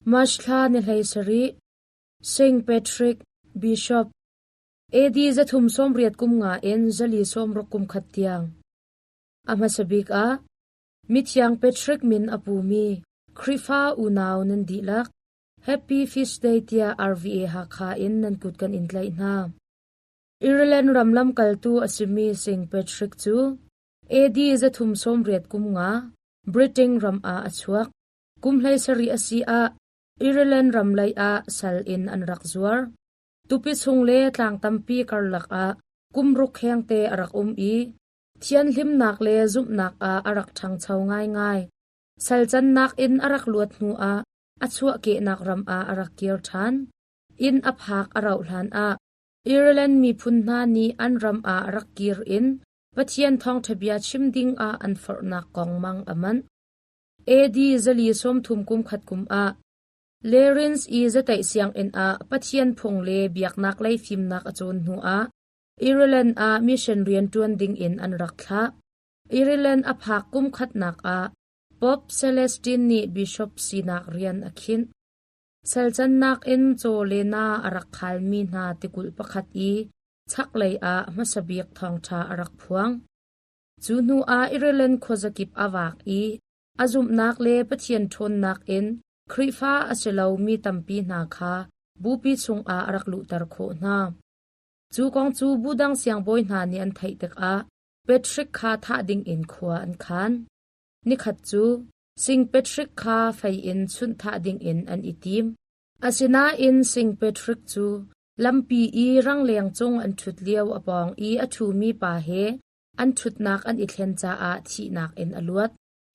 March thla ni 17, Saint Patrick, Bishop, AD 385 in 461 tiang. A hmasa bik ah, Mithiang Patrick min a pumi Khrihfa unau nan dihlak, Happy Feast Day tiah RVA Hakha in nan kut kan in tlaih hna. Ireland ram lamkaltu a simi Saint Patrick cu AD 385 Britain ram ah a chuak. Kum 17 a si ah Ireland ram lei ah sal in an rak zuar. Tupi chung le tlang tampi karlak ah kum ruk khengte a rak um i thianhlimnak le zumhnak ah a rak ṭhangcho ngaingai. Sal cannak in a rak luat hnu ah a chuahkehnak ram ah a rak kir ṭhan. Inn a phak a rauh hlan ah Ireland miphun hna nih an ram ah rak kir in Pathian thawngṭha bia chim ding ah an forhnak kong mang a manh. AD 430 kum khat kum ah Lerins i zateih sianginn ah Pathian phung le biaknak lei fimnak a cawn hnu ah Ireland ah mission rian ṭuan ding in an rak thlah. Ireland a phak kum khatnak ah Pope Celestine nih bishop sinak rian a khinh. Salcannak in caw le na a rak khalmi hna tikulh pakhat i chaklei ah hmasa bik thawngṭha a rak phuang. Cu hnu ah Ireland khuazakip a vak i a zumhnak le Pathian ṭhawnnak in Khrihfa a si lomi tampi hna kha bupi chungah a rak luhter khawh hna. Cu kong cu bu dang siangbawi hna nih an theih tikah Patrick kha thah dingin khua an khan. Nikhat cu Sing Patrick kha fei in chunh thah dingin an i tim. Asinain Sing Patrick cu lampi i rangleng cung an ṭhut lio a pawng i a ṭhumi pa he an ṭhutnak an i thlen caah thihnak in a luat.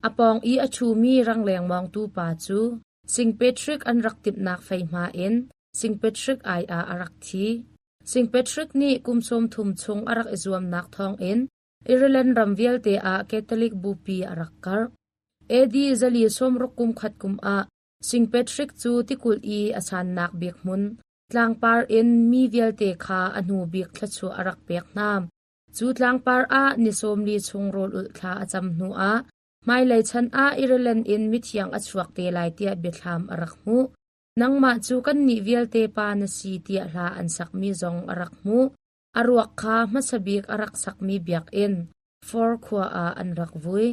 A pawng i a ṭhumi rangleng mawngtu pa cu Sing Patrick an rak timhnak feihma in Sing Patrick ai ah a rak thi. Sing Patrick nih kum 30 chung a rak i zuamnak thawngin Ireland ram vialte ah Catholic bupi a rak karh. AD 460 kum khat kum ah Sing Patrick cu tikulh i a sannak bik hmun tlangpar in mi vialte kha a hnu bik thluachuah a rak pek hna. Cu tlangpar ah ni 40 chung rawl ulh thla a cam hnu ah hmailei chan ah Ireland in mithiang a chuak te lai tiah biathlam a rak hmuh. Nangmah cu kannih vialte pa na si tiah hla an sakmi zong a rak hmuh. A ruak kha hmasa bik a rak sakmi biakinn, For khua ah an rak vui.